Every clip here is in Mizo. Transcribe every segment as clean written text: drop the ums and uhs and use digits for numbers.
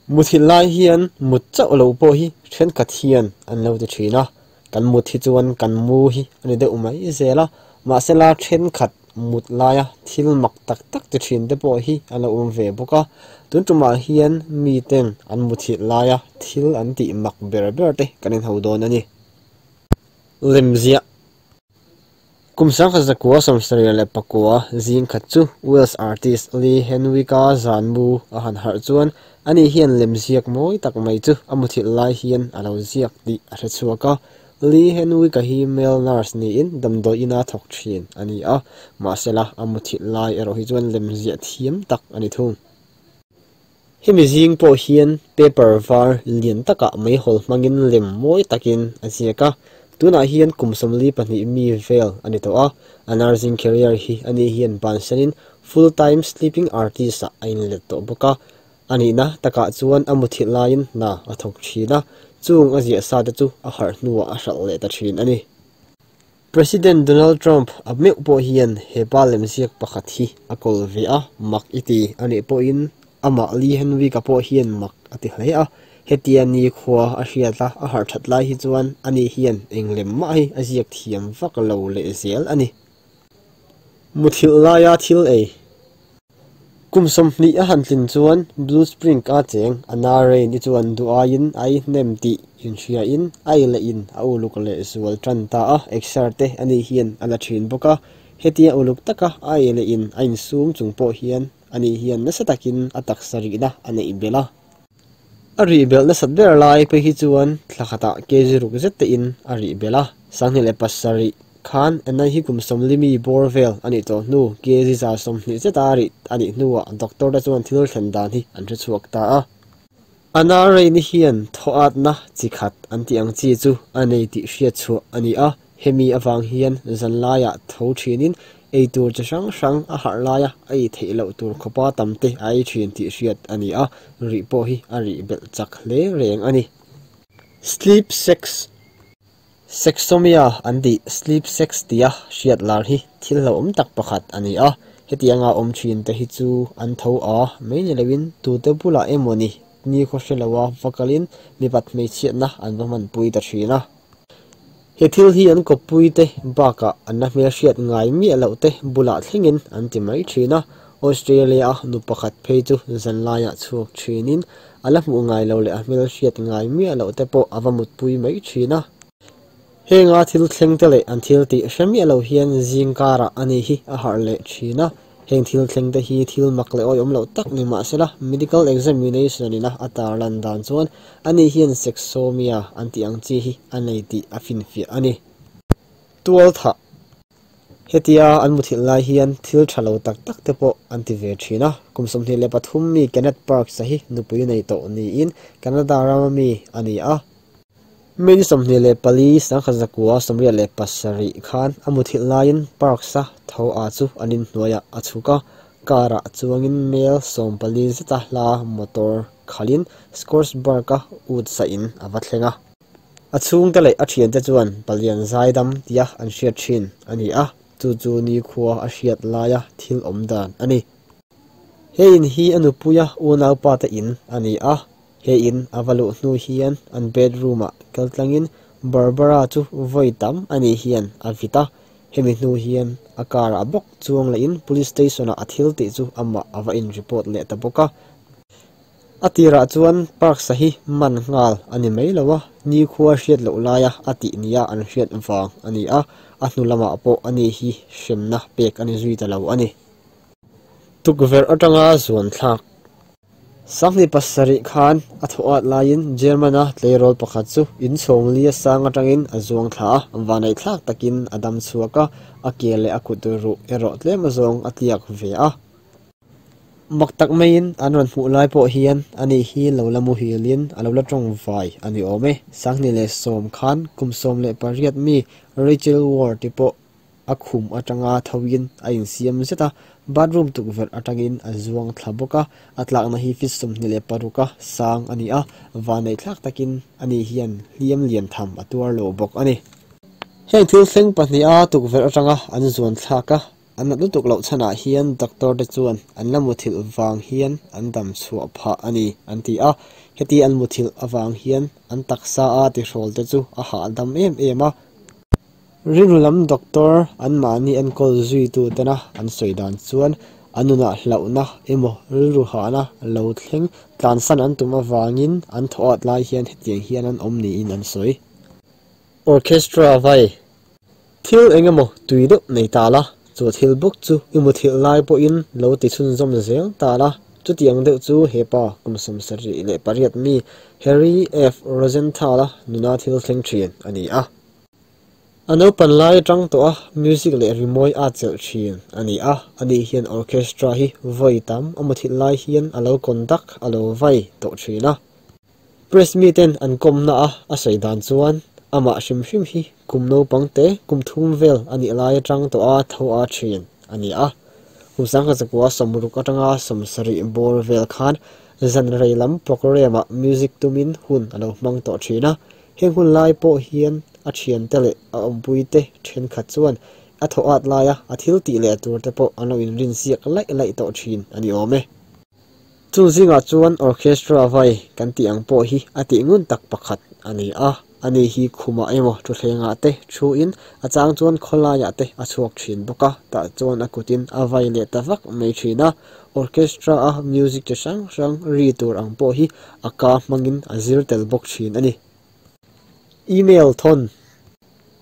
Muthilh lai hian mut chauh lo pawh hi thenkhat hian an lo ti thin a, kan mut hi chuan kan mu hi a ni deuh mai zel a, mahsela thenkhat mut laia thil mak tak tak ti thin te pawh hi a lo awm ve bawk a, tun tumah hian miten an muthilh laia thil an tih mak ber ber te kan inho dawn a ni. Lemziah. Kum 1979 zing khat chu Wales artist Lee Henwick-a zan mu a han harh chuan ani hian lemziak mawi tak mai chu a muthilh lai hian a lo ziak tih a hre chhuak a. Lee Henwick-a hi male nurse niin damdawi ina thawk thin a ni a, mahsela a muthilh lai erawh hi chuan lemziah thiam tak a ni thung. Hemi zing pawh hian paper var lian takah meihawl hmangin lem mawi takin a ziak a, tunah hian kum 42 mi vel a ni tawh a, a nursing career hi ani hian bansanin full time sleeping artist ah a inlet tawh bawk a, a nihna takah chuan a muthilh laiin hna a thawk thin a, chung a ziah sa te chu a harh hnuah a hralh leh ta thin a ni. President Donald Trump a meuh pawh hian he pa lemziak pakhat hi a kawl ve a, mak i ti a nih pawhin amah Lee Henwick-a pawh hian mak a ti hle a. Hetia nikhua a hriat a, a harh that lai hi chuan ani hian eng lem mah hi a ziak thiam vak lo leh zel a ni. Muthilh laia thil ei. Kum 20 a han tlin chuan Blue Spring a cheng a na Rain-i chuan duh aiin a ei hnem tih inhriain a ei leh in a uluk leh zual tan ta a, exer te ani hian a la thin bawk a. Hetia uluk taka a ei leh in a insum chung pawh hian ani hian nasa takin a taksa rihna a neih belh a. A rih belh nasat ber lai phei hi chuan thla khatah kg ruk zet te in a rih belh a, 2007 khan Anna hi kum 40 mi bawr vel a nih tawh hnu kg 120 zeta a rih a nih hnuah doctor te chuan thil thlen dan hi an hre chhuak ta a. Anna Rain-i hian thaw atna chi khat an tih ang chi chu a nei tih hriat chhuah a ni a, hemi avang hian zan laiah tho thinin ei tur chi hrang hrang a harh laia a ei theih loh tur khawpa tam te a ei thin tih hriat a ni a, rih pawh hi a rih belh chak hle reng a ni. Sleep sex Sexsomnia an tih sleep sex tia hriat lar hi thil hlauhawm tak pakhat a ni a, hetianga awm thin te hi chu an tho a mai ni loin tute bulah emaw ni nikhaw hre loa va kalin mipat hmeichhiatna an va hmanpui ta thin a. He thil hi an kawppui te bakah an la hmelhriat ngai miah loh te bulah thlengin an ti mai thin a, Australia a nu pakhat phei chu zan laiah chhuak thinin a la hmuh ngai lo leh a hmelhriat ngai miah loh te pawh a va mutpui mai thin a. Henga thil thleng te leh an thil tih hre miah lo hian zing karah ani hi a harh leh thin a. Heng thil thleng te hi thil mak leh awihawm loh tak ni mahsela medical examination ina a tarlan dan chuan ani hian sexsomnia an tih ang chi hi a nei tih a finfiah a ni. Tual thah. Hetia an muthilh lai hian thil tha lo tak tak te pawh an ti ve thin a. Kum 23 mi Kenneth Parks-a hi nupui nei tawh niin Canada rama mi a ni a. May ni 24 1987 khan a muthilh laiin Parks-a tho a chu an inhnuaiah a chhuk a, car-ah chuangin mel 14 zeta hla motor khalhin Scoresburg-a ut sahin a va thleng a. A chhungte leh a thiante chuan palian zaidam tia an hriat thin a ni a, chu chu nikhua a hriat laia thil awm dan a ni. He in hi a nupuia unaupa te in a ni a, he in a va luh hnu hian an bedroom-ah kal tlangin Barbara chu vawi tam a nih hian a vit a, hemi hnu hian a car-ah bawk chuang lehin police station-ah a thil tih chu amah a va in report leh ta bawk a. A tirah chuan Parks-a hi man nghal a ni mai lo a, nikhua hriat loh laia a tih nia an hriat vang a ni a, a hnu lamah pawh ani hi hremna pek a ni zui ta lo a ni. Tukverh atanga zuan thlak. 2007 khan a thaw at laiin German-a tleirawl pakhat chu inchhawng lia sang atangin a zuang thla a, vanaih thlak takin a dam chhuak a, a ke leh a kut ruh erawh tlem azawng a tliak ve a. Mak tak maiin an rawn hmuh lai pawh hian ani hi lo la muhilin a lo la tawng vai a ni awm e. 2010 khan kum 18 mi Rachel Ward-i pawh a khum atanga thoin a insiam zet a, bathroom tukverh atangin a zuang thla bawk a, a tlakna hi feet 26 a sang a ni a, vanneih thlak takin ani hian hliam lian tham a tuar lo bawk a ni. Heng thil thleng pahniha tukverh atanga an zuan thlak a. An nat lutuk loh chhanah hian doctor te chuan an la muthilh vang hian an dam chhuah phah a ni an ti a. Heti an muthilh avang hian an taksa a tihrawl te chu a hahdam em em a. Rilru lam doctor anmahni enkawl zuitu tena an sawi dan chuan an nunah hlauhna emaw rilru hahna lo thleng tlansan an tum avangin an thaw at lai hian hetiang hian an awm niin an sawi. Orchestra vai Thil eng emaw tui deuh nei ta la, chu thil bawk chu i muthilh lai pawhin lo ti chhunzawm zel ta la. Chutiang deuh chu he pa kum 78 mi Harry F. Rosenthal-a nuna thil thleng thin a ni a. A naupan lai atang tawh a music leh rimawi a chelh thin a ni a, ani hian orchestra hi vawi tam a muthilh lai hian a lo conduct a lo vai tawh thin a. Press miten an kawmna a a sawi dan chuan amah hrim hrim hi kum naupang te kum thum vel a nih lai atang tawh a tho a thin a ni a. Kum 1960 atanga 70 bawr vel khan zan rei lam programme ah music tumin hun a lo hmang tawh thin a. Heng hun lai pawh hian a thiante leh a awmpui te thenkhat chuan a thaw at laia a thil tih leh tur te pawh an lo inrin siak laih laih tawh thin a ni awm e. Chung zingah chuan orchestra vai kan tih ang pawh hi a tih ngun tak pakhat a ni a. Ani hi khumah emaw thutthlengah te thuin a chang chuan khawlaiah te a chhuak thin bawk a, tah chuan a kutin a vai leh ta vak mai thin a. Orchestra a music chi hrang hrang ri tur ang pawh hi a ka hmangin a zir tel bawk thin a ni. Email thawn.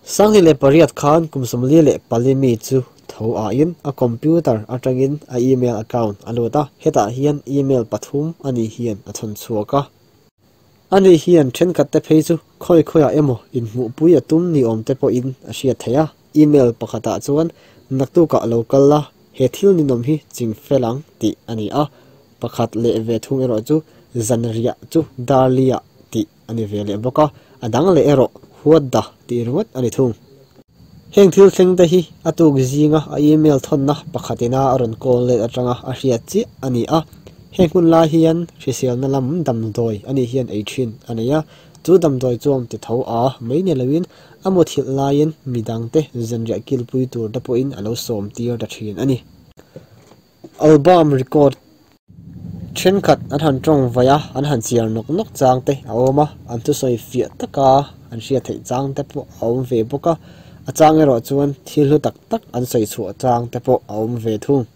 2008 khan kum 44 mi chu tho aiin a computer atangin a email account a lut a, hetah hian email pathum ani hian a thawn chhuak a. Ani hian thenkhat te phei chu khawi khawiah emaw inhmuhpui a tum ni awm te pawhin a hriat theih a, email pakhatah chuan naktukah lo kal la, he thil ninawm hi ching fel ang tih a ni a, pakhat leh ve thung erawh chu zanriah chu darliah tih a ni ve leh bawk a, a dang leh erawh huat da tih ringawt a ni thung. Heng thil thleng te hi a tuk zinga a email thawnna pakhatina a rawn call let atanga a hriat chiah a ni a. Heng hun lai hian hriselna lam damdawi a nih hian ei thin a nei a, chu damdawi chuan ti tho a mai ni loin a muthilh laiin midangte zanriah kilpui tur te pawhin a lo sawm tir ta thin a ni. Album record Thenkhat an han tawng vaih a, an han chiar nawk nawk chang te a awm a, an thusawi fiah taka an hriat theih chang te pawh a awm ve bawk a, a chang erawh chuan thil hlu tak tak an sawi chhuah chang te pawh a awm ve thung.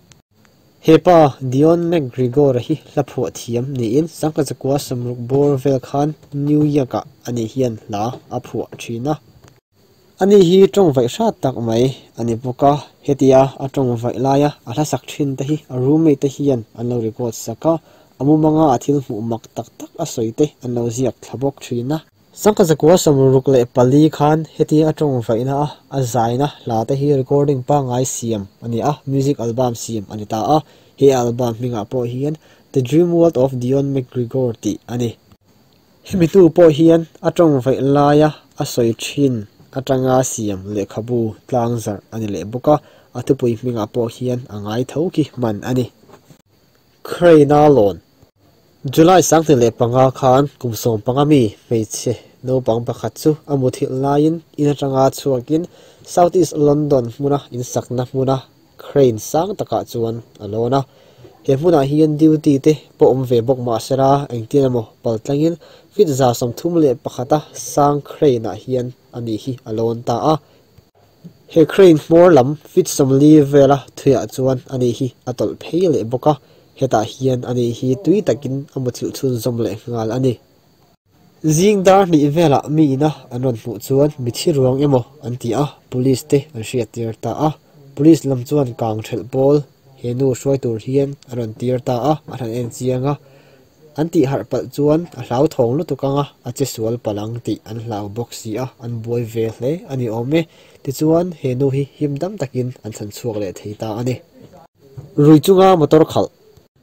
He pa Dion McGregor-a hi hla phuah thiam niin 1960 bawr vel khan New York-ah ani hian hla a phuah thin a. Ani hi tawng vaih hrat tak mai a ni bawk a, hetia a tawng vaih laia a hla sak thin te hi a roommate te hian an lo record sak a, a mumanga a thil hmuh mak tak tak a sawi te an lo ziak thla bawk thin a. 1964 khan hetia a tawng vaihna a a zaina hla te hi recording pangngai siam a ni a, music album siam a ni ta a, he album hmingah pawh hian The Dream World of Dion McGregor tih a ni. Hemi hnu pawh hian a tawng vaih laia a sawi thin atanga siam lehkhabu tlang zarh a ni leh bawk a, a thupui hmingah pawh hian a ngai tho khi hman a ni. Crane-a lawn. July 2005 khan kum 15 mi hmeichhe naupang pakhat chu a muthilh laiin in atanga chhuakin South East London hmuna insakna hmuna crane sang takah chuan a lawn a. He hmunah hian duty te pawh awm ve bawk mahsela engtin emaw pal tlangin feet 31 a sang crane ah hian ani hi a lawn ta a. He crane hmawr lam feet 40 vela thuiah chuan ani hi a tawlh phei leh bawk a, hetah hian ani hi tui takin a muthilh chhunzawm leh nghal a ni. Zing dar hnih velah mi ina an rawn hmuh chuan mithi ruang emaw an ti a, police te an hriat tir ta a. Police lam chuan kang thelh pawl he nu hruai tur hian an rawn tir ta a, an han en chiang a. An tih harh palh chuan a hlauthawng lutuk anga a che sual palh ang tih an hlau bawk si a, an buai ve hle a ni awm e. Tichuan he nu hi him dam takin an chhan chhuak leh thei ta a ni. Rui chunga motor khalh.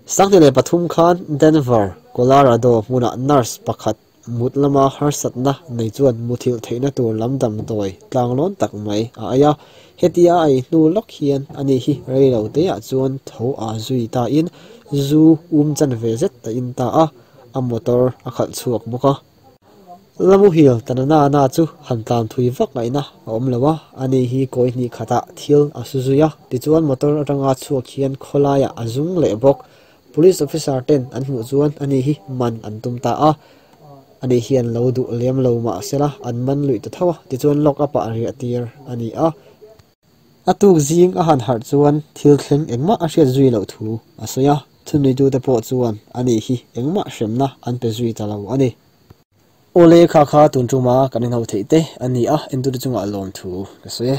2003 khan Denver, Colorado hmunah nurse pakhat mut lama harsatna nei chuan muthilh theihna tur lam damdawi tlanglawn tak mai a ei a. Hetia a ei hnu lawk hian ani hi rei lo teah chuan tho a zui ta in zu um chan ve zet a in ta a, a motor a khalh chhuak bawk a. La muhil ta na na na chu han tlan thui vak ngaihna a awm lo a, ani hi kawi hnih khatah thil a su zui a, tichuan motor atanga chhuak hian khawlaiah a zung leh bawk. Police officer ten an hmuh chuan ani hi man an tum ta a, ani hian lo duh lem lo mah sela an man luih ta tho a, tichuan lock up ah riah tir a ni a. A tuk zing a han harh chuan thil thleng engmah a hriat zui loh thu a sawi a, thuneitute pawh chuan ani hi engmah hremna an pe zui ta lo a ni. Awle kha kha tun tuma kan inho theih te a ni a, entute chungah lawmthu ka sawi e.